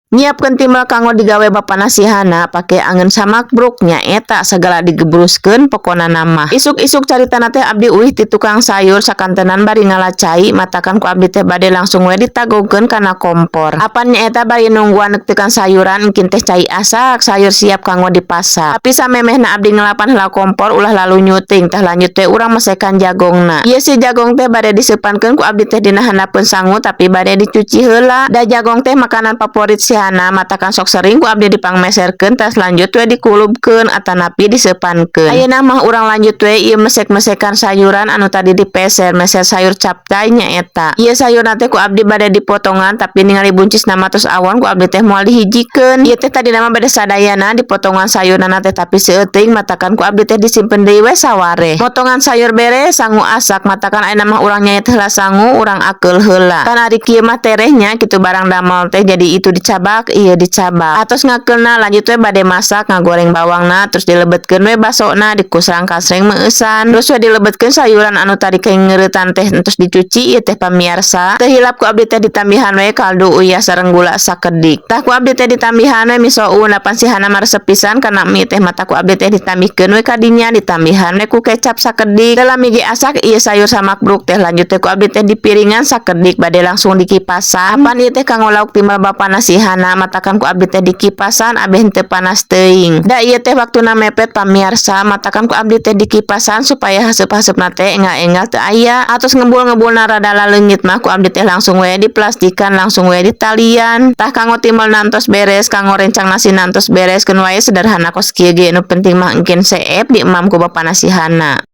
Nyiapkeun timbel kanggo digawe bapana si Hana pake angeun samakbruk, nyaeta segala digebruskeun pokona mah. Isuk-isuk caritana teh abdi uih ti tukang sayur sakantenan bari ngala cai, matakan ku abdi teh bade langsung we ditagogkeun kana kompor. Apan nyaeta bari nungguan neuktekan sayuran, engkin teh cai asak, sayur siap kanggo dipasak. Tapi samemehna abdi ngelapan heula kompor ulah lalu nyuting. Tah, lanjut teh urang mesekan jagongna. Ieu si jagong teh bade diseupankeun ku abdi teh dina handapeun sangu, tapi bade dicuci heula. Da jagong teh makanan favorit si Hana, matakan sok sering ku abdi dipangmeserkeun. Tas lanjut we dikulubkeun atanapi diseupankeun. Ayeuna mah urang lanjut we ieu mesek-mesekan sayuran anu tadi dipeser, meser sayur capcay nyaeta. Ieu sayurna teh ku abdi bade dipotongan, tapi ningali buncisna mah tos awon, ku abdi teh moal dihijikeun. Ieu teh tadina mah bade sadayana dipotongan sayurna teh, tapi seueuting, matakan ku abdi teh disimpen deui we sawareh. Potongan sayur beres, sangu asak, matakan ayeuna mah urang nyayet heula sangu, urang akeul heula. Kan ari kieu mah terehnya kitu barang damel teh, jadi itu dicabak, ieu dicabak. Atos ngakeulna, lanjut we bade masak, ngagoreng bawangna, terus dilebetkeun we basona, dikusrang-kasreng meueusan. Terus we dilebetkeun sayuran anu tadi ngeuretan teh terus dicuci ieu teh, pamiarsa. Teu hilap ku abdi teh ditambihan we kaldu uyah sareng gula sakedik. Tah, ku abdi teh ditambihan we misoun, apan si Hana mah resep pisan kana mie teh, matak ku abdi teh ditambihkeun we kadinya, ditambihan we ku kecap sakedik. Teu lami ge asak ieu sayur samakbruk teh, lanjut teh ku abdi teh dipiringan sakedik, bade langsung dikipasan. Apan ieu teh kanggo lauk timbel bapana si Hana, matakan ku abdi teh dikipasan abeh henteu panas teuing. Da ieu teh waktuna mepet, pamiarsa, matakan ku abdi teh dikipasan supaya haseup-haseupna teh enggal-enggal teu aya. Atos ngebul-ngebulna rada laleungit mah, ku abdi teh langsung we diplastikan, langsung we ditalian. Tah, kanggo timbel nantos beres, kanggo rencang nasi nantos beres, keun wae sederhana kos kieu ge, nu penting mah engkin seep diemam ku bapana si Hana.